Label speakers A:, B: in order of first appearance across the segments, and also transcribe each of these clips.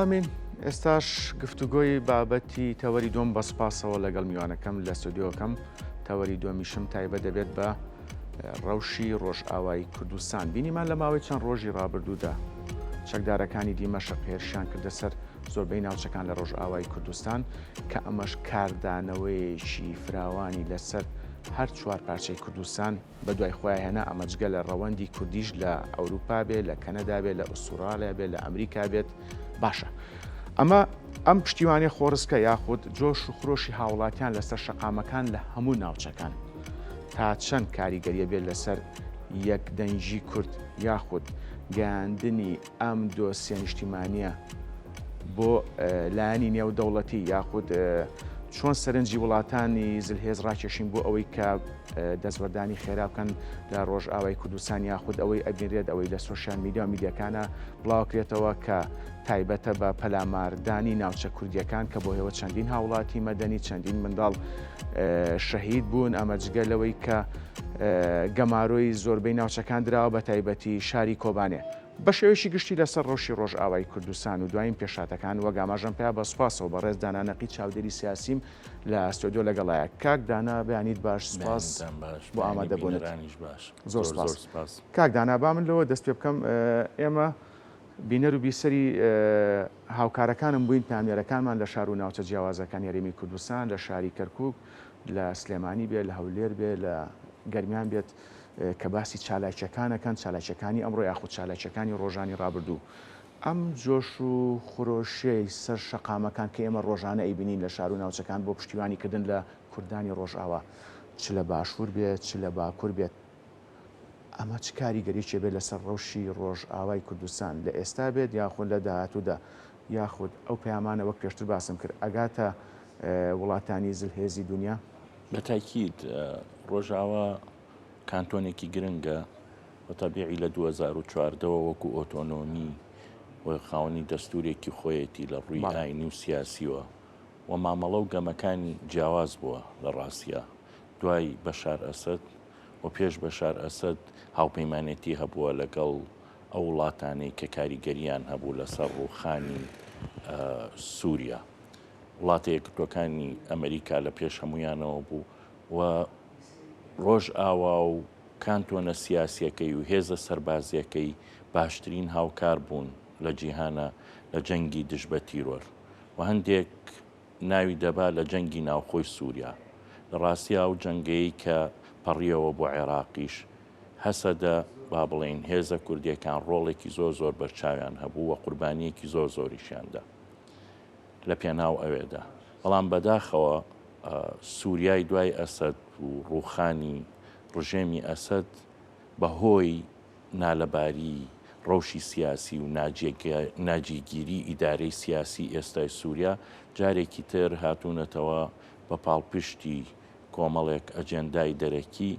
A: ئامین. ئێستاش گفتوگۆی بابەتی تەوەری دووەم بە سوپاسەوە لەگەڵ میوانەکەم لە ستۆدیۆکەم. تەوەری دووەمیشم تایبەت دەبێت بە ڕەوشی ڕۆژئاوای کوردستان. بینیمان لە ماوەی چەند ڕۆژی ڕابردوودا چەکدارەکانی دیمەشق هێرشیان کردە سەر زۆربەی ناوچەکان لە ڕۆژئاوای کوردستان کە ئەمەش کاردانەوەیەکی فراوانی لەسەر هەر چوار پارچەی کوردستان بەدوای خۆیا هێنا، ئەمە جگە لە ڕەوەندی کوردیش لە ئەوروپا بێ، لە کەنەدا بێ، لە ئوستوڕالیا بێ، لە ئەمریکا بێت، باشە ئەمە ئەم پشتیوانی خۆڕسکە یاخود جۆش و خرۆشی هاوڵاتیان لەسەر شەقامەکان لە هەموو ناوچەکان تا چەند کاریگەریە بێت لەسەر یەک دەنگی کورد یاخود گەیاندنی ئەم دۆسیە نیشتیمانیە بۆ لایەنی نێودەوڵەتی یاخود چۆن سەرنجی وڵاتانی زلهێز ڕاکێشین بۆ ئەوەی کە دەستوەردانی خێرا بکەن لە ڕۆژئاوای کوردستان یاخود ئەوەی ئەبینرێت ئەوەی لە سۆشیال میدیا و میدیاکانە بڵاوکرێتەوە کە تایبەتە بە پەلاماردانی ناوچە کوردیەکان کە بۆ هێوە چەندین هاوڵاتی مەدەنی چەندین منداڵ شەهید بوون ئەمە جگە لەوەی کە گەمارۆی زۆربەی ناوچەکان دراوە بە تایبەتی شاری کۆبانێ. بە شێوەیەکی گشتی لەسەر ڕەوشی ڕۆژئاوای کوردستان و دوایین پێشهاتەکان وەک ئاماژەم پێا بە سوپاسەوە بەڕێز دانا نەقی چاودێری سیاسیم لە ستۆدیۆ لەگەڵایە. کاک دانا بەیانیت باش سوپاس
B: بەیانیتان باش
A: بۆ
B: بەیانی
A: ئامادەبوونت.
B: بینەرانیش باش
A: زۆر
B: زۆر
A: سوپاس.
B: زۆر سوپاس.
A: کاک دانا با من لەوە دەست پێ بکەم ئێمە بینەر و بیسەری هاوکارەکانم بووین پەیامنێرەکانمان لە شار و ناوچە جیاوازەکانی هەرێمی کوردستان لە شاری کەرکوک لە سلێمانی بێ لە هەولێر بێ لە گەرمیان بێت کە باسی چالاکیەکان ئەکەن، چالاکیەکانی ئەمڕۆ یاخود چالاکیەکانی ڕۆژانی ڕابردوو، ئەم جۆش و خرۆشەی سەر شەقامەکان کە ئێمە ڕۆژانە ئەیبینین لە شار و ناوچەکان بۆ پشتیوانی کردن لە کوردانی ڕۆژئاوا چ لە باشوور بێت چ لە باکوور بێت، ئەمە چ کاریگەریی ئەبێت لەسەر ڕەوشی ڕۆژئاوای کوردستان لە ئێستا بێت یاخود لە داهاتوودا، یاخود ئەو پەیامانە وەک پێشتر باسم کرد ئەگاتە وڵاتانی زلهێزی دونیا؟
B: بە تاکید ڕۆژاوا کانتۆنێکی گرنگە بە تەبیعی لە 2014 وە وەکو ئۆتۆنۆمی و خاوەنی دەستورێکی خۆیەتی لە ڕووی ئاینی و سیاسیوە و مامەڵە و گەمەکانی جیاواز بووە لە ڕاستیا دوای بەشار ئەسەد و پێش بەشار ئەسەد هاوپەیمانێتی هەبووە لەگەڵ ئەو وڵاتانەی کە کاریگەریان هەبوو لەسەر ڕووخانی سووریا. وڵاتە یەکگرتووەکانی ئەمریکا لە پێش هەموویانەوە بوو و ڕۆژئاوا و کانتۆنە سیاسیەکەی و هێزە سەربازیەکەی باشترین هاوکار بوون لە جیهانە لە جەنگی دژ بە تیرۆر و هەندێک ناوی دەبا لە جەنگی ناوخۆی سووریا. لە ڕاستیا ئەو جەنگەی کە پەڕیەوە بۆ عێراقیش هەسەدە با بڵێین هێزە کوردیەکان ڕۆڵێکی زۆر زۆر بەرچاویان هەبوو و قوربانیەکی زۆر زۆریشیان دا. لە پێناو ئەوێدا. بەڵام بەداخەوە سوریای دوای ئەسەد و ڕووخانی ڕژێمی ئەسەد بە هۆی نالەباری ڕەوشی سیاسی و ناجێگیری ئیدارەی سیاسی ئێستای سوریا جارێکی تر هاتوونەتەوە بە پاڵپشتی کۆمەڵێک ئەجێندای دەرەکی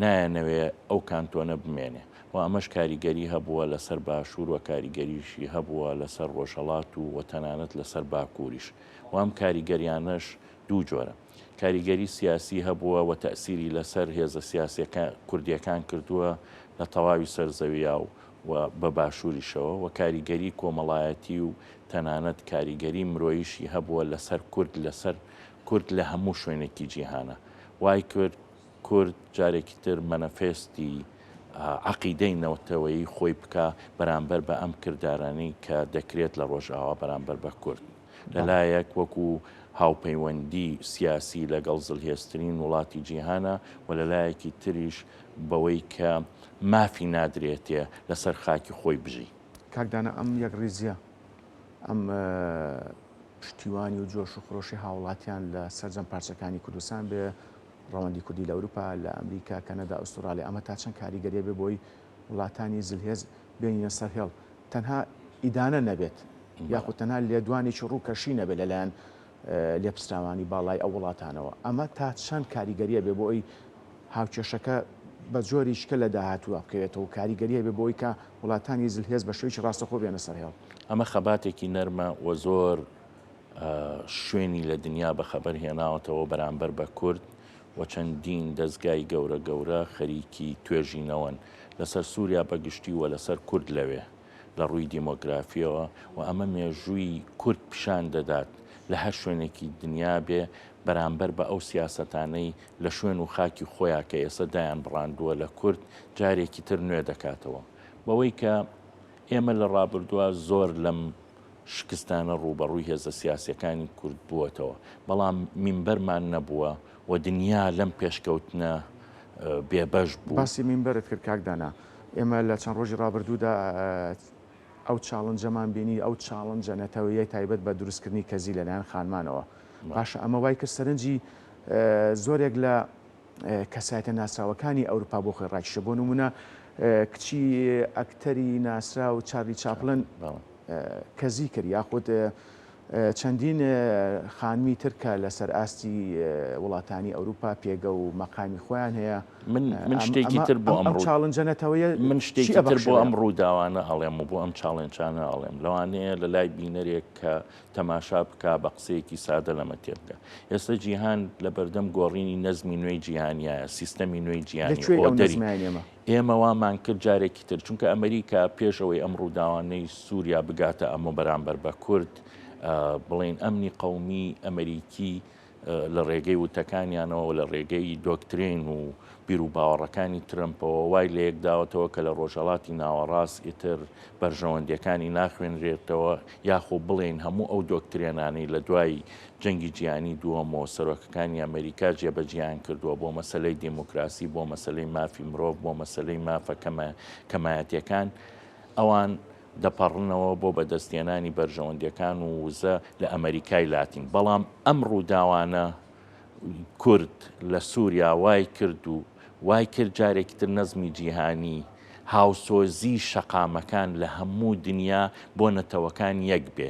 B: نایانەوێ ئەو کانتۆنە بمێنێ و ئەمەش کاریگەری هەبووە لەسەر باشوور و کاریگەریشی هەبووە لەسەر ڕۆژهەڵات و و تەنانەت لەسەر باکووریش و ئەم کاریگەریانەش دوو جۆرە کاریگەری سیاسی هەبووە و تەئسیری لەسەر هێزە سیاسیەکە کوردیەکان کردووە لە تەواوی سەر زەویا و و بە باشووریشەوە و کاریگەری کۆمەڵایەتی و تەنانەت کاریگەری مرۆیشی هەبووە لەسەر کورد لەسەر کورد لە هەموو شوێنێکی جیهانە وای کرد کورد جارێکی تر مەنەفێستی عەقیدەی نەتەوەیی خۆی بکا بەرامبەر بە ئەم کردارانەی کە دەکرێت لە ڕۆژئاوا بەرامبەر بە کورد. لە لایەک وەکو هاوپەیوەندی سیاسی لەگەڵ زلهێزترین وڵاتی جیهانە و لە لایەکی تریش بەوەی کە مافی نادرێتێ لەسەر خاکی خۆی بژی.
A: کاک دانا ئەم یەکڕیزییە، ئەم پشتیوانی و جۆش و خرۆشی هاوڵاتیان لە سەرجەم پارچەکانی کوردستان بێ، ڕەوەندی کوردی لە ئەوروپا، لە ئەمریکا، کەنەدا، ئوستوڕالیا، ئەمە تا چەند کاریگەریە بێ بۆی وڵاتانی زلهێز بێنینە سەر هێڵ، تەنها ئیدانە نەبێت یاخود تەنها لێدوانێکی ڕووکەشی نەبێت لەلایەن لێپرسراوانی باڵای ئەو وڵاتانەوە، ئەمە تا چەند کاریگەریە بێ بۆی هاوکێشەکە بە جۆریشکە لە داهاتووە بکەوێتەوە و کاریگەریە بێ بۆی کە وڵاتانی زلهێز بە شێوەیەکی ڕاستەخۆ بێنە سەر هێڵ؟
B: ئەمە خەباتێکی نەرمە و زۆر شوێنی لە دنیا بەخەبەر هێناوەتەوە بەرامبەر بە کورد و چەندین دەزگای گەورە گەورە خەریکی توێژینەوەن لەسەر سووریا بە گشتی و لەسەر کورد لەوێ. لە ڕووی دیمۆگرافییەوە و ئەمە مێژووی کورد پیشان دەدات لە هەر شوێنێکی دنیا بێ بەرامبەر بە ئەو سیاسەتانەی لە شوێن و خاکی خۆیا کە ئێستا دایان بڕاندووە لە کورد جارێکی تر نوێ دەکاتەوە بەوەی کە ئێمە لە ڕابردووە زۆر لەم شکستانە ڕووبەڕووی هێزە سیاسیەکانی کورد بووەتەوە بەڵام مینبەرمان نەبووە و دنیا لەم پێشکەوتنە بێبەش بوو.
A: باسی مینبەرت کرد کاک دانا، ئێمە لە چەند ڕۆژی ڕابردوودا ئەو challenge ەمان بینی، ئەو challenge ە نەتەوەییەی تایبەت بە دروستکردنی کەزی لەلایەن خانمانەوە. باشە ئەمە وای کرد سەرنجی زۆرێک لە کەسایەتە ناسراوەکانی ئەوروپا بۆ خۆی ڕاکیشێ. بۆ نموونە کچی ئەکتەری ناسراو چارلی چاپلن کەزی کرد یاخود چەندین خانمی تر کە لەسەر ئاستی وڵاتانی ئەوروپا پێگە و مەقامی خۆیان هەیە.
B: من من شتێکی تر بۆ ئەم
A: challenge ە نەتەوەیە
B: من شتێکی تر بۆ ئەم ڕووداوانە ئەڵێم و بۆ ئەم challenge انە ئەڵێم لەوانەیە لە لای بینەرێک کە تەماشا بکا بە قسەیەکی سادە لەمە تێبگا ئێستا جیهان لە بەردەم گۆڕینی نەزمی نوێی جیهانیایە سیستەمی نوێی جیهانی
A: ئۆدەری
B: ئێمە وامان کرد جارێکی تر چونکە ئەمریکا پێش ئەوەی ئەم ڕووداوانەی سووریا بگاتە ئەمە بەرامبەر بە کورد بڵین ئەمنی قومی ئەمریکی لە ڕێگەی وتەکانیانەوە و لە ڕێگەی دۆکترین و بیروباوەڕەکانی ترەمپەوە وای لە یەک داوەتەوە کە لە ڕۆژهەڵاتی ناوەڕاست ئیتر بەرژەوەندیەکانی ناخوێنرێتەوە یاخۆ بڵێین هەموو ئەو دۆکترێنانەی لە دوای جەنگی جیهانی دووەمەوە سەرۆکەکانی ئەمریکا جێبەجێیان کردووە بۆ مەسەلەی دێموکراسی بۆ مەسەلەی مافی مرۆڤ بۆ مەسەلەی مافە کەمایەتیەکان ئەوان دەپەڕنەوە بۆ بەدەستهێنانی بەرژەوەندیەکان و وزە لە ئەمەریکای لاتین، بەڵام ئەم ڕووداوانە کورد لە سوریا وای کرد و وای کرد جارێکی تر نەزمی جیهانی هاوسۆزی شەقامەکان لە هەموو دنیا بۆ نەتەوەکان یەک بێ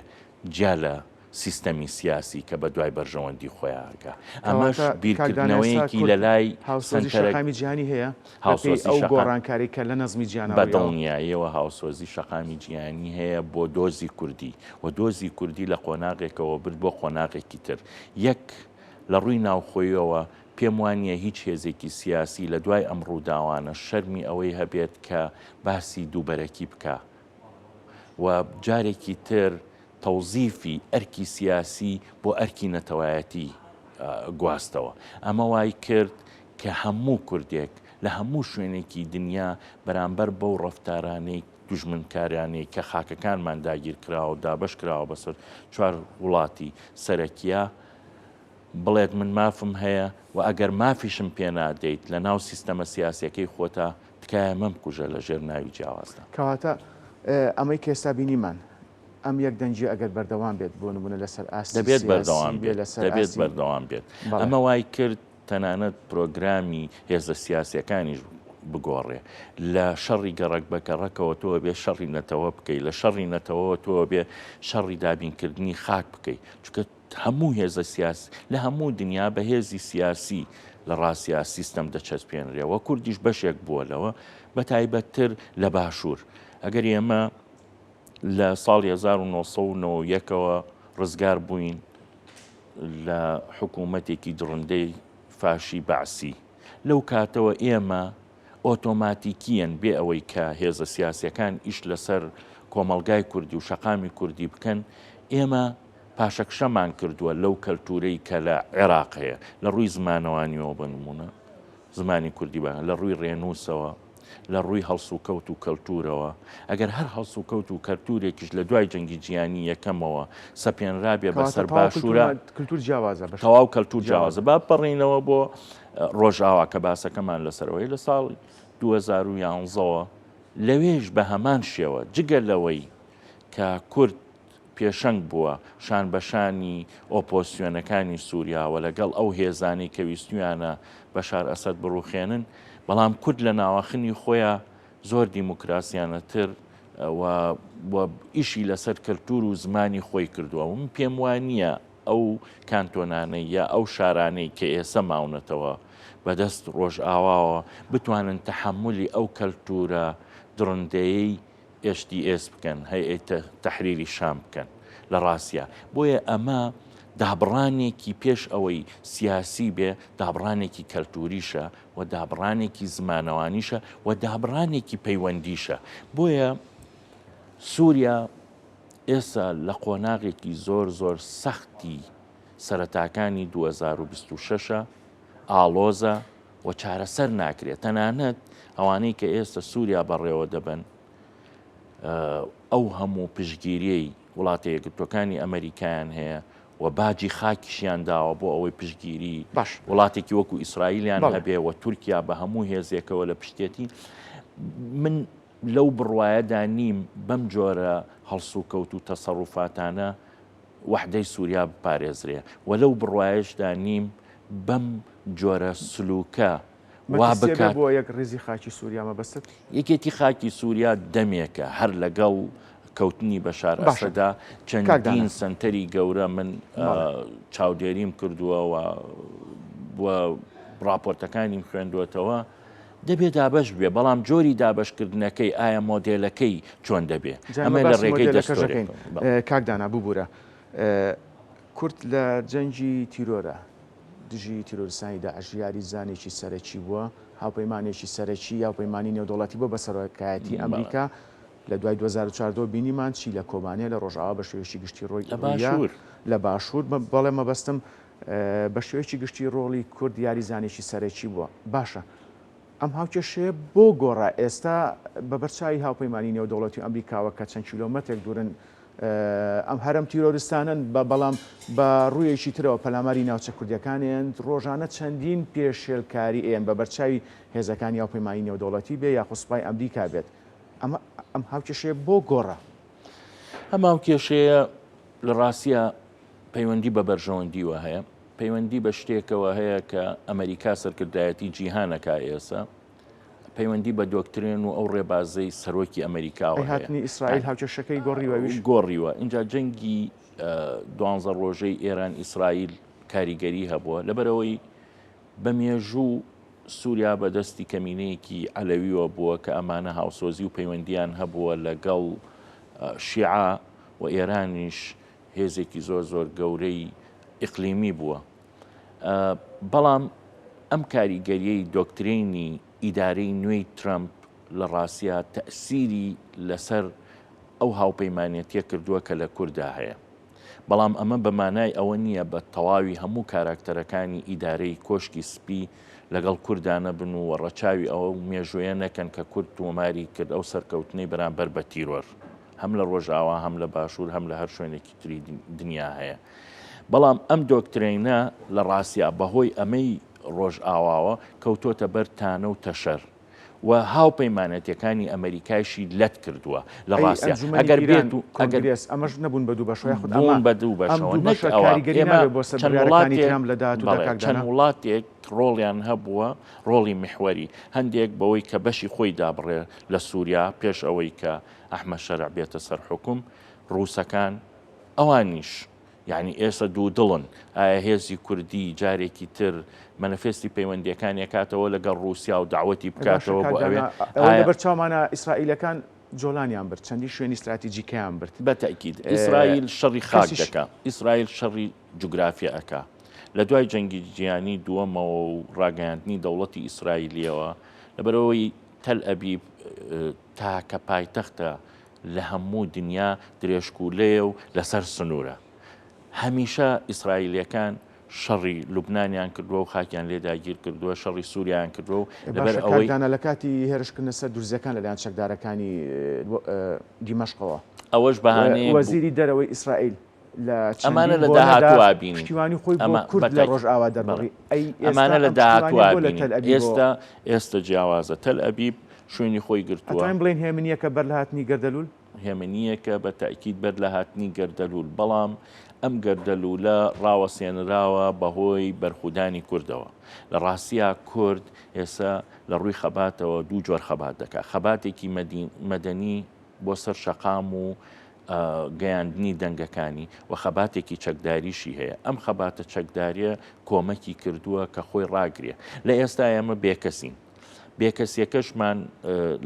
B: جیا لە سیستەمی سیاسی کە بە دوای بەرژەوەندی خۆیان ئەگا. ئەمەش
A: کەواتە کاک دانا ئێستا
B: بیرکردنەوەیەکی
A: کورد
B: لە لای
A: هاوسۆزی
B: سەنتەرە
A: شەقامی جیهانی هەیە بەپێی
B: هاوسۆزی
A: ئەو
B: شەقام
A: گۆڕانکاری کە لە نەزمی جیهانا
B: بە
A: ڕوویاوە؟
B: دڵنیاییەوە هاوسۆزی شەقامی جیهانی هەیە بۆ دۆزی کوردی و دۆزی کوردی لە قۆناغێکەوە برد بۆ قۆناغێکی تر. یەک، لە ڕووی ناوخۆییەوە پێم وا نییە هیچ هێزێکی سیاسی لە دوای ئەم ڕووداوانە شەرمی ئەوەی هەبێت کە باسی دووبەرەکی بکا و جارێکی تر تەوزیفی ئەرکی سیاسی بۆ ئەرکی نەتەوایەتی گواستەوە. ئەمە وای کرد کە هەموو کوردێک لە هەموو شوێنێکی دنیا بەرامبەر بەو ڕەفتارانەی دوژمنکارانەی کە خاکەکانمان داگیرکراوە و دابەش کراوە بەسەر چوار وڵاتی سەرەکییا بڵێت من مافم هەیە و ئەگەر مافیشم پێ نادەیت لە ناو سیستەمە سیاسیەکەی خۆتا تکایە مەمکوژە لە ژێر ناوی جیاوازدا.
A: کەواتە ئەمەی کە ئێستا بینیمان ئەم یەک دەنگیە ئەگەر بەردەوام بێت بۆ نمونە لەسەر ئاستی
B: دەبێت
A: سیاسی
B: بەردەوام
A: بێ
B: بێت
A: لەسەر
B: دەبێت
A: ئاستی
B: بەردەوام بێت
A: بەڵێ.
B: ئەمە وای کرد تەنانەت پرۆگرامی هێزە سیاسیەکانیش بگۆڕێ لە شەڕی گەڕەک بە گەڕەکەوە تۆ ئەبێ شەڕی نەتەوە بکەی لە شەڕی نەتەوەوە تۆ ئەبێ شەڕی دابینکردنی خاک بکەی چونکە هەموو هێزە سیاس لە هەموو دنیا بە هێزی سیاسی لە ڕاستیا سیستەم دەچەسپێنرێ و کوردیش بەشێک بووە لەوە بە تایبەتتر لە باشوور ئەگەر ئێمە لە ساڵی 1991 ەوە ڕزگار بووین لە حکوومەتێکی دڕندەی فاشی بەعسی لەو کاتەوە ئێمە ئۆتۆماتیکییەن بێ ئەوەی کە هێزە سیاسیەکان ئیش لەسەر کۆمەڵگای کوردی و شەقامی کوردی بکەن ئێمە پاشەکشەمان کردووە لەو کەلتورەی کە لە عێراق هەیە لە ڕووی زمانەوانیەوە بە نمونە زمانی کوردی بە لە ڕووی ڕێنووسەوە لە ڕووی هەڵسوکەوت و کەلتورەوە ئەگەر هەر هەڵسوکەوت و کەلتورێکیش لە دوای جەنگی جیهانی یەکەمەوە سەپێنرابێ
A: کەواتە
B: بەسەر
A: تەواو
B: باشوورا
A: کلتورمان کلتور جیاوازە بەش
B: تەواو کەلتور
A: جیاوازە.
B: جیاوازە با بپەڕینەوە بۆ ڕۆژئاوا کە باسەکەمان لەسەرەوەی لە ساڵی 2011ەوە لەوێش بە هەمان شێوە جگە لەوەی کە کورد پێشەنگ بووە شان بە شانی ئۆپۆزسیۆنەکانی سووریا و لەگەڵ ئەو هێزانەی کە ویستویانە بەشار ئەسەد بڕوخێنن، بەڵام کورد لە ناواخنی خۆیا زۆر دیموکراسیانەتر و و ئیشی لەسەر کەلتوور و زمانی خۆی کردووە و من پێم وا نییە ئەو کانتۆنانەی یا ئەو شارانەی کە ئێسە ماونەتەوە بەدەست ڕۆژئاواوە بتوانن تەحەمولی ئەو کەلتوورە دڕندەیەی HTS بکەن، هەیئەی تەحریری شام بکەن لە ڕاستیا. بۆیە ئەمە دابڕانێکی پێش ئەوەی سیاسی بێ، دابڕانێکی کەلتووریشە و دابڕانێکی زمانەوانیشە و دابڕانێکی پەیوەندیشە. بۆیە. سووریا ئێستا لە قۆناغێکی زۆر زۆر سەختی سەرەتاکانی 2026 ئاڵۆزە و چارەسەر ناکرێت تەنانەت ئەوانەی کە ئێستا سووریا بەڕێوە دەبن ئەو هەموو پشتگیریەی وڵاتە یەکگرتووەکانی ئەمەریکایان هەیە و باجی خاکیشیان داوە بۆ ئەوەی پشتگیری
A: باش
B: وڵاتێکی وەکو ئیسرائیلیان
A: بەڵێ.
B: هەبێ و تورکیا بە هەموو هێزێکەوە لە پشتێتی من لەو بڕوایەدا نیم بەم جۆرە هەڵسوکەوت و تەسەروفاتانە وەحدەی سووریا بپارێزرێ و لەو بڕوایەشدا نیم بەم جۆرە سلوکە وا
A: مەترسیە بێ
B: بکات.
A: بۆ یەک ڕیزی خاکی سووریا مەبەستت؟
B: یەکێتی خاکی سووریا دەمێکە هەر لەگەڵ کەوتنی بەشار
A: باشە
B: ئەسەدا
A: کاک
B: چەندین
A: دانا.
B: سەنتەری گەورە من
A: بەڵێ.
B: چاودێریم کردووە و و ڕاپۆرتەکانیم خوێندووەتەوە دەبێ دابەش بێ بەڵام جۆری دابەشکردنەکەی ئایا مۆدێلەکەی چۆن دەبێ
A: جا ئێمە
B: ئەمە لە
A: باسی
B: ڕێگەی
A: مۆدێلەکەش دەکەین.
B: دەستۆرێکەوە بەڵێ.
A: کاک دانا ببورە کورد لە جەنگی تیرۆرە دژی تیرۆریستانی داعش یاریزانێکی سەرەکی بووە، هاوپەیمانێکی سەرەکی هاوپەیمانی نێودەوڵەتی بووە بە سەرۆکایەتی ئەمریکا. لە دوای 2014 بینیمان چی لە کۆبانێ لە ڕۆژئاوا بە شێوەیەکی گشتی ڕۆی
B: لە
A: ڕوویە
B: باشوور.
A: لە باشوور بەڵێ مەبەستم بە شێوەیەکی گشتی ڕۆڵی کورد یاریزانێکی سەرەکی بووە. باشە ئەم هاوکێشەیە بۆ گۆڕا ئێستا بە بەرچاوی هاوپەیمانی نێودەوڵەتی و ئەمریکاوە کە چەند کیلۆمەترێک دوورن ئەم هەرەم تیرۆرستانەن بە بەڵام بە ڕوویەکی ترەوە پەلاماری ناوچە کوردیەکانێن ڕۆژانە چەندین پێشێلکاری ئێن بە بەرچاوی هێزەکانی هاوپەیمانی نێودەوڵەتی بێ یاخود سوپای ئەمریکا بێت ئەمە ئەم هاوکێشەیە بۆ گۆڕا؟
B: ئەم هاوکێشەیە لە ڕاستیا پەیوەندی بە بەرژەوەندیوە هەیە، پەیوەندی بە شتێکەوە هەیە کە ئەمریکا سەرکردایەتی جیهانەکە ئێسە پەیوەندی بە دۆکترێن و ئەو ڕێبازەی سەرۆکی ئەمریکاوە
A: ئەی هاتنی ئیسرائیل هاوکێشەکەی گۆڕیوە ئەویش؟
B: گۆڕیوە اینجا جەنگی دوانزە ڕۆژەی ئێران ئیسرائیل کاریگەری هەبووە لەبەرەوەی بە مێژوو سووریا بەدەستی کەمینەیەکی عەلەویوە بووە کە ئەمانە هاوسۆزی و پەیوەندیان هەبووە لەگەڵ شیعە و ئێرانیش هێزێکی زۆر زۆر گەورەی ئیقلیمی بووە. بەڵام ئەم کاریگەریەی دۆکترینی ئیدارەی نوێی ترەمپ لە ڕاستیا تەئسیری لەسەر ئەو هاوپەیمانێتیە کردووە کە لە کوردا هەیە. بەڵام ئەمە بە مانای ئەوە نییە بە تەواوی هەموو کاراکتەرەکانی ئیدارەی کۆشکی سپی لەگەڵ کوردا نەبن و ڕەچاوی ئەو مێژوویە نەکەن کە کورد تۆماری کرد ئەو سەرکەوتنەی بەرامبەر بە تیرۆر هەم لە ڕۆژئاوا هەم لە باشوور هەم لە هەر شوێنێکی تری دنیا هەیە. بەڵام ئەم دۆکترەینە لە ڕاستیا بەهۆی ئەمەی ڕۆژئاواوە کەوتۆتە بەر تانە و تەشەر و هاوپەیمانەتیەکانی ئەمەریکایشی لەت کردووە لە
A: ئەی
B: ڕاستیا
A: ئەنجومەنی
B: ئەگەر
A: پیران،
B: بێت و ئەگەر
A: کۆنگرێس، ئەمەش نەبوون بە دوو بەشەوە یاخود ئەمە
B: بوون بە دوو
A: ئەم
B: بەشەوە
A: دوو
B: نەک
A: بەشە
B: ئەوە
A: کاریگەری
B: ئێمە
A: نابێت بۆ سەر
B: چەند
A: بڕیارەکانی
B: وڵاتێک
A: ترامپ لە داهاتوودا
B: بەڵێ
A: کاک
B: چەند
A: دانا؟
B: وڵاتێک ڕۆڵیان هەبووە ڕۆڵی میحوەری هەندێک بەوەی کە بەشی خۆی دابڕێ لە سووریا پێش ئەوەی کە ئەحمەد شەرع بێتە سەر حوکم ڕووسەکان ئەوانیش یانی ئێستا دوودڵن ئایا هێزی کوردی جارێکی تر مەنەفێستی پەیوەندیەکانی ئەکاتەوە لەگەڵ ڕووسیا و دەعوەتی
A: ئەی باشە
B: بکاتەوە
A: کاک
B: بۆ ئەوێ
A: دانا ئەوەی
B: ئایا
A: لەبەر چاومانە ئیسرائیلەکان جۆلانیان برد چەندین شوێنی ستراتیجیکەیان برد
B: بە تەئکید ئیسرائیل شەڕی خاک
A: کەسیش
B: دەکا ئیسرائیل شەڕی جوگرافیا ئەکا لە دوای جەنگی جیهانی دووەمەوە و ڕاگەیاندنی دەوڵەتی ئیسرائیلیەوە لەبەرئەوەی تەل ئەبیب تاکە پایتەختە لە هەموو دنیا درێژکوولەیە و لەسەر سنوورە. هەمیشە ئیسرائیلییەکان شەڕی لوبنانیان کردووە و خاکیان لێ داگیر کردووە، شەڕی سووریایان کردووە و لەبەر
A: باشە کاک
B: ئەوەی.
A: دانا لە کاتی هێرشکردنە سەر دورزیەکان لەلایەن چەکدارەکانی دیمەشقەوە
B: ئەوەش بەهانەیەک بوو.
A: وەزیری دەرەوەی ئیسرائیل لە
B: ئەمانە
A: چەندین
B: لە
A: بۆنەدا
B: داهاتووا بینین.
A: پشتیوانی خۆی بۆ
B: ئەمە
A: کورد
B: بە
A: لە
B: تاکید.
A: ڕۆژئاوا
B: بەڵێ.
A: دەربڕی، ئەی ئێستا
B: ئەمانە لە
A: ئەم پشتیوانیە
B: داهاتووا
A: بۆ لە
B: بینین.
A: تەل ئەبیبەوە؟
B: ئێستا ئێستا جیاوازە. تەل ئەبیب شوێنی خۆی گرتووە.
A: ئەتوانین بڵێین هێمنییەکە بەر لە هاتنی گەردەلوول؟
B: هێمنییەکە بە تەئکید بەر لە هاتنی گەردەلوول، بەڵام ئەم گەردەلوولە ڕاوەسێنراوە بەهۆی بەرخودانی کوردەوە. لە ڕاستیا کورد ئێستا لە ڕووی خەباتەوە دوو جۆر خەبات دەکات، خەباتێکی مەدەنی بۆ سەر شەقام و گەیاندنی دەنگەکانی و خەباتێکی چەکداریشی هەیە. ئەم خەباتە چەکداریە کۆمەکی کردووە کە خۆی ڕاگرێ. لە ئێستا ئێمە بێکەسین. بێکەسیەکەشمان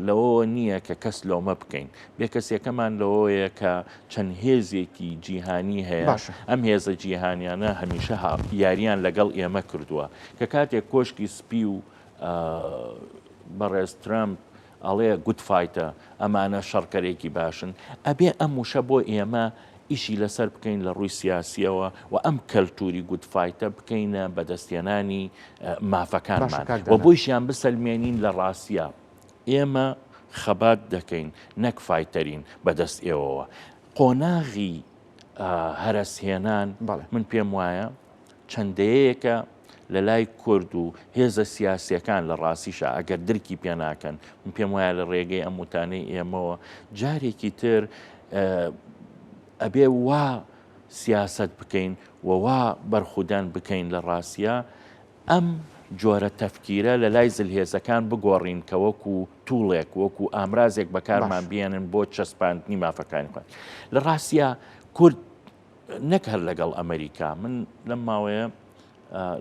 B: لەوەوە نییە کە کەس لۆمە بکەین، بێکەسیەکەمان لەوەیە کە چەند هێزێکی جیهانی هەیە،
A: باشە.
B: ئەم هێزە جیهانیانە هەمیشە یاریان لەگەڵ ئێمە کردووە، کە کاتێک کۆشکی سپی و بەڕێز ترەمپ ئەڵێ good fighter ە، ئەمانە شەڕکەرێکی باشن، ئەبێ ئەم وشە بۆ ئێمە ئیشی لەسەر بکەین لە ڕووی سیاسیەوە و ئەم کەلتوری good fight ە بکەینە بەدەستهێنانی مافەکانمان و بۆیشیان بسەلمێنین لە ڕاستیا ئێمە خەبات دەکەین نەک fighter ین بەدەست ئێوەوە. قۆناغی هەرەسهێنان من پێم وایە چەند دەیەیەکە لە لای کورد و هێزە سیاسیەکان لە ڕاستیشا ئەگەر درکی پێ ناکەن من پێم وایە لە ڕێگەی ئەم وتانەی ئێمەوە جارێکی تر ئەبێ وا سیاست بکەین و وا بەرخودان بکەین لە ڕاستە ئەم جۆرە تەفکیرە لە لای زلهێزەکان بگۆڕین کە وەکو توڵێک وەکو ئامرازێک بەکارمان بێنن بۆ چەسپاندنی مافەکانی خۆیان لە ڕاستە کورد نەک هەر لەگەڵ ئەمریکا، من لەم ماوەیە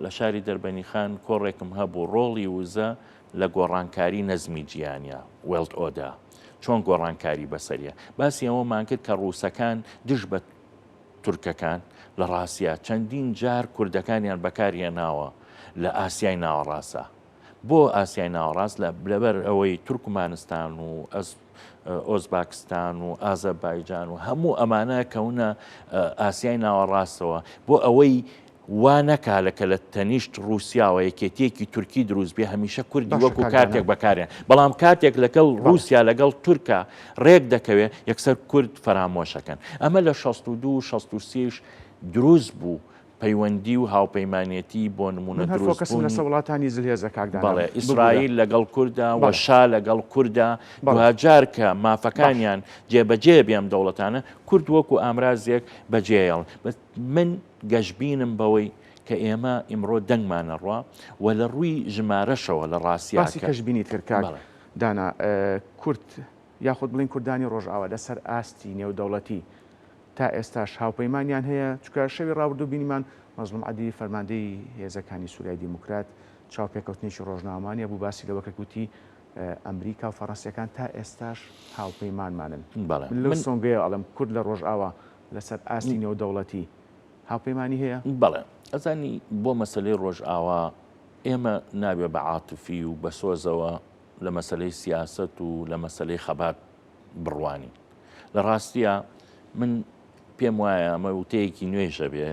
B: لە شاری دەربەنیخان کۆڕێکم هەبوو ڕۆڵی وزە لە گۆڕانکاری نەزمی جیهانیا world order چۆن گۆڕانکاری بەسەریە باسی ئەوەمان کرد کە ڕووسەکان دژ بە تورکەکان لە ڕاستیا چەندین جار کوردەکانیان بەکارهێناوە لە ئاسیای ناوەڕاستە بۆ ئاسیای ناوەڕاست لە لەبەر ئەوەی تورکمانستان و ئەس ئۆزباکستان و ئازەربایجان و هەموو ئەمانە کەونە ئاسیای ناوەڕاستەوە بۆ ئەوەی وا نەکا لە کە لە تەنیشت ڕووسیاوە یەکێتیەکی تورکی دروست بێ هەمیشە کوردی وەکو کارتێک بەکارێن بەڵام کاتێک لەگەڵ ڕووسیا لەگەڵ تورکا ڕێک دەکەوێ یەکسەر کورد فەرامۆشەکەن ئەمە لە 62 63 دروست بوو پەیوەندی و هاوپەیمانێتی بۆ نموونە
A: من هەر
B: دروست
A: فۆکەسم
B: بوونی
A: لەسەر وڵاتانی زلهێزە کاک دانا
B: بەڵێ
A: ببورە.
B: ئیسرائیل لەگەڵ کوردە و
A: بەڵێ.
B: شا لەگەڵ کوردە
A: بەڵێ.
B: دواجار کە
A: باش.
B: مافەکانیان جێبەجێ بێ ئەم دەوڵەتانە کورد وەکو ئامرازێک بەجێیەڵن بەس من گەشبینم بەوەی کە ئێمە ئیمڕۆ دەنگمان ئەڕوا و لە ڕووی ژمارەشەوە لە ڕاستیا
A: باسی
B: کە
A: گەشبینیت کرد کاک
B: بەڵێ.
A: دانا کورد یاخود بڵێین کوردانی ڕۆژئاوا لەسەر ئاستی نێودەوڵەتی تا ئێستاش هاوپەیمانیان هەیە، چونکە شەوی ڕابردوو بینیمان مەزڵوم عەدی فەرماندەی هێزەکانی سوریای دیموکرات چاوپێکەوتنێکی ڕۆژنامەوانی هەبوو باسی لەوە کرد وتی ئەمریکا و فەڕەنسیەکان تا ئێستاش هاوپەیمانمانن.
B: بەڵێ
A: من لەو
B: من
A: سۆنگەیەوە ئەڵێم کورد لە ڕۆژئاوا لەسەر ئاستی نێودەوڵەتی هاوپەیمانی هەیە؟
B: بەڵێ ئەزانی بۆ مەسەلەی ڕۆژئاوا ئێمە نابێ بە عاتفی و بە سۆزەوە لە مەسەلەی سیاسەت و لە مەسەلەی خەبات بڕوانین. لە ڕاستیا من پێم وایە ئەمە وتەیەکی نوێیش ئەبێ،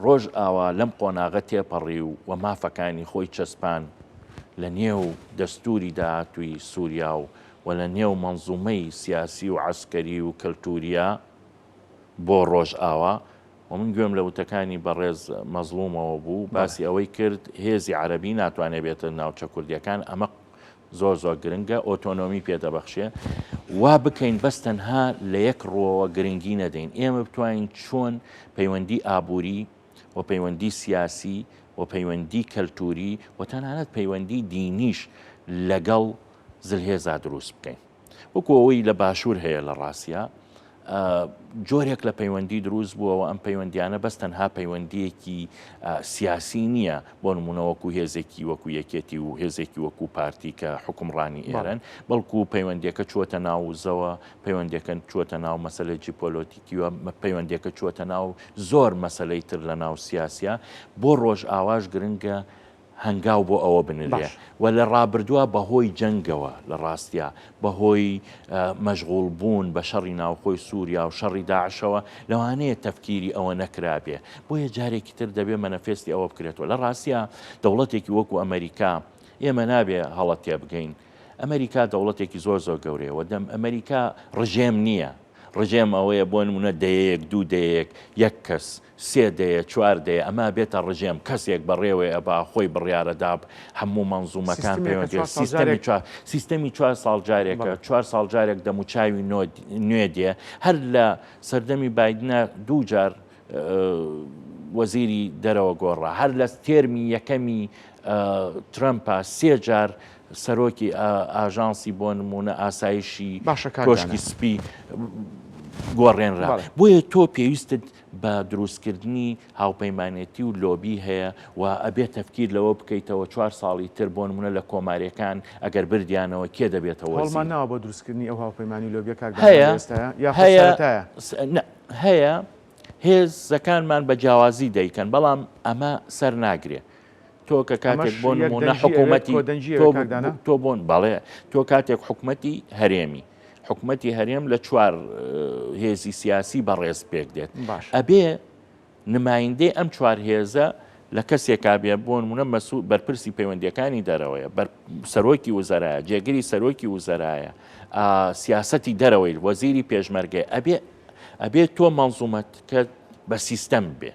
B: ڕۆژئاوا لەم قۆناغە تێپەڕی و و مافەکانی خۆی چەسپان لە نێو دەستووری داهاتووی سووریا و و لە نێو مەنزوومەی سیاسی و عەسکەری و کەلتوورییا بۆ ڕۆژئاوا و من گوێم لە وتەکانی بەڕێز مەزڵوومەوە بوو باسی ئەوەی کرد هێزی عەرەبی ناتوانێ بێتە ناوچە کوردییەکان ئەمە زۆر زۆر گرنگە ئۆتۆنۆمی پێ دەبەخشێ وا بکەین بەس تەنها لە یەک ڕووەوە گرنگی نەدەین ئێمە بتوانین چۆن پەیوەندی ئابووری و پەیوەندی سیاسی و پەیوەندی کەلتوری و تەنانەت پەیوەندی دینیش لەگەڵ زلهێزا دروست بکەین وەکو ئەوەی لە باشوور هەیە لە ڕاستیا جۆرێک لە پەیوەندی دروست بووەوە ئەم پەیوەندیانە بەس تەنها پەیوەندیەکی سیاسی نییە بۆ نمونە وەکو هێزێکی وەکو یەکێتی و هێزێکی وەکو پارتی کە حکومڕانی ئێرن بەڵکو پەیوەندیەکە چووەتە ناو وزەوە پەیوەندەکە چووەتە ناو مەسلەی جیپۆلۆتیکیوە پەیوەندیەکە چووەتە ناو زۆر مەسلەی تر لە ناو سیاسە بۆ ڕۆژ ئاواش گرنگە هەنگاو بۆ ئەوە بنرێ و لە ڕابردووا بە هۆی جەنگەوە لە ڕاستیا بە هۆی مەشغوڵ بوون بە شەڕی ناوخۆی سووریا و شەڕی داعشەوە لەوانەیە تەفکیری ئەوە نەکرابێ بۆیە جارێکی تر دەبێ مەنەفێستی ئەوە بکرێتەوە لە ڕاستیا دەوڵەتێکی وەکو ئەمەریکا ئێمە نابێ هەڵە تێبگەین ئەمەریکا دەوڵەتێکی زۆر زۆر گەورەیە و دەم ئەمەریکا ڕژێم نییە ڕژێم ئەوەیە بۆ نمونە دەیەیەک دوو دەیەک یەک کەس سێ دەیە چوار دەیە ئەمە بێتە ڕژێم کەسێک بەڕێوەی ئەبا خۆی بڕیارەدا هەموو مەنزومەکان
A: سیستمێکە
B: پەیوەندی
A: چوار ساڵ
B: سیستەمی
A: جارێک
B: چوار سیستەمی چوار ساڵ جارێکە
A: بەڵێ.
B: چوار ساڵ جارێک دەموچاوی نۆ نوێ دێ هەر لە سەردەمی بایدنە دوو جار وەزیری دەرەوە گۆڕا هەر لە تێرمی یەکەمی ترەمپا سێ جار سەرۆکی ئاژانسی بۆ نمونە ئاسایشی
A: باشە کاک
B: کۆشکی
A: دانا.
B: سپی گۆڕێنرا
A: بەڵێ.
B: بۆیە تۆ پێویستت بە دروستکردنی هاوپەیمانێتی و لۆبی هەیە و ئەبێ تەفکیر لەوە بکەیتەوە چوار ساڵی تر بۆ نمونە لە کۆماریەکان ئەگەر بردیانەوە کێ دەبێتە
A: هەوڵمان
B: وەزیر؟
A: ناوە بۆ دروستکردنی ئەو هاوپەیمانی و لۆبیە کاک دانا لە
B: هەیە
A: ئێستایا یاخود
B: هەیە
A: سەرەتایە؟
B: نا هەیە هێزەکانمان بە جیاوازی دەیکەن بەڵام ئەمە سەر ناگرێ. تۆ کە کاتێک بۆ نمونە حکوومەتی تۆ بۆن بەڵێ تۆ کاتێک حکوومەتی هەرێمی حکوومەتی هەرێم لە چوار هێزی سیاسی بەڕێز پێک دێت ئەبێ نمایندەی ئەم چوار هێزە لە کەسێکا بێ بۆ نمونە مەسوول بەرپرسی پەیوەندیەکانی دەرەوەیە بەر سەرۆکی وزەرایە جێگری سەرۆکی وزەرایە سیاسەتی دەرەوەی وەزیری پێشمەرگەی ئەبێ ئەبێ تۆ مەنزومەت کە بە سیستەم بێ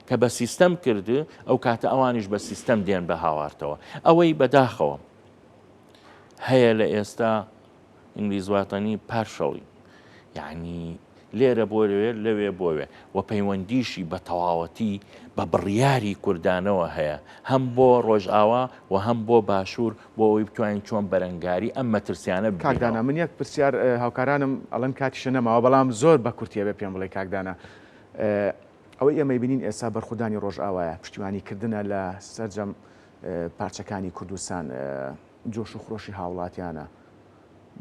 B: کە بە سیستەم کرد ئەو کاتە ئەوانیش بە سیستەم دێن بە هاوارتەوە ئەوەی بەداخەوە هەیە لە ئێستا ئینگلیز واتەنی پارشەڵی یعنی لێرە بۆ لەوێ لەوێ بۆ وێ و پەیوەندیشی بە تەواوەتی بە بڕیاری کوردانەوە هەیە هەم بۆ ڕۆژئاوا و هەم بۆ باشوور بۆ ئەوەی بتوانین چۆن بەرەنگاری ئەم مەترسیانە
A: کاک
B: ببینەوە.
A: دانا من یەک پرسیار هاوکارانم ئەڵێن کاتیشە نەماوە بەڵام زۆر بە کورتی ئەبێ پێم بڵێی کاک دانا ئەوەی ئێمەی بینین ئێستا بەرخودانی ڕۆژئاوایە پشتیوانی کردنە لە سەرجەم پارچەکانی کوردستان جۆش و خرۆشی هاوڵاتیانە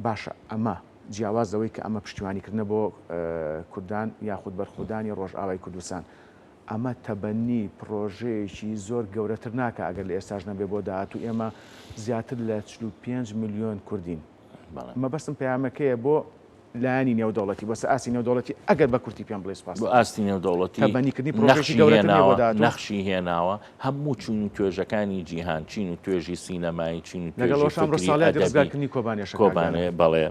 A: باشە ئەمە جیاواز لەوەی کە ئەمە پشتیوانی کردنە بۆ کوردان یاخود بەرخودانی ڕۆژئاوای کوردستان ئەمە تەبەنی پڕۆژەیەکی زۆر گەورەتر ناکا ئەگەر لە ئێستاش نەبێ بۆ داهاتوو ئێمە زیاتر لە 45 ملیۆن کوردین مەبەستم پەیامەکەیە بۆ لایەنی نێودەوڵەتی بۆ سەر ئاستی نێودەوڵەتی ئەگەر بە کورتی پێم بڵێی سوپاس
B: بۆ ئاستی نێودەوڵەتی
A: تەبەنیکردنی پرۆژەیەکی گەورەتر نییە بۆ داهاتوو؟
B: نەخشی هێناوە هەموو چین و توێژەکانی جیهان چین و توێژی سینەمایی چین و
A: لەگەڵ
B: توێژی
A: ئەوەش ئەمڕۆ
B: فکری
A: ساڵیادی
B: ئەدەبی
A: ڕزگارکردنی کۆبانێشە کاک دانا.
B: کۆبانێ بەڵێ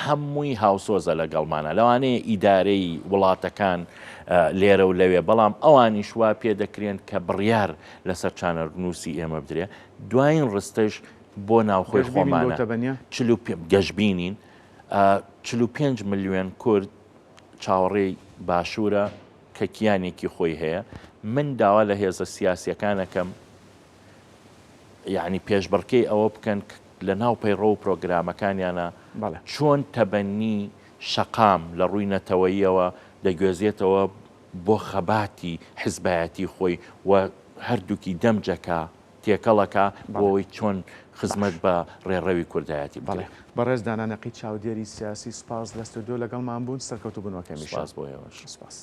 B: هەمووی هاوسۆزە لەگەڵمانە لەوانەیە ئیدارەی وڵاتەکان لێرە و لەوێ بەڵام ئەوانیش وا پێ دەکرێن کە بڕیار لەسەر چانەرنووسی ئێمە بدرێ دوایین ڕستەش بۆ ناوخۆی
A: گەشبینین بەو
B: خۆمانە
A: تەبەنیە؟
B: گەشبینین 45 ملیۆن کورد چاوەڕێی باشوورە کە کیانێکی خۆی هەیە من داوا لە هێزە سیاسیەکانەکەم یعنی پێشبڕکێی ئەوە بکەن لە ناو پەیڕەو و پرۆگرامەکانیانە چۆن تەبەنی شەقام لە ڕووی نەتەوەییەوە دەگوێزێتەوە بۆ خەباتی حزبایەتی خۆی و هەردووکی دەمجەکە تێکەڵەکە بۆ ئەوەی چۆن خزمەت بە ڕێڕەوی کوردایەتی بکرێت.
A: بەڕێز دانا نەقی چاودێری سیاسی سوپاس لە ستۆدیۆ لەگەڵمان بوون سەرکەوتوو بن وەک هەمیشە.
B: سوپاس بۆ ئێوەش.
A: سوپاس.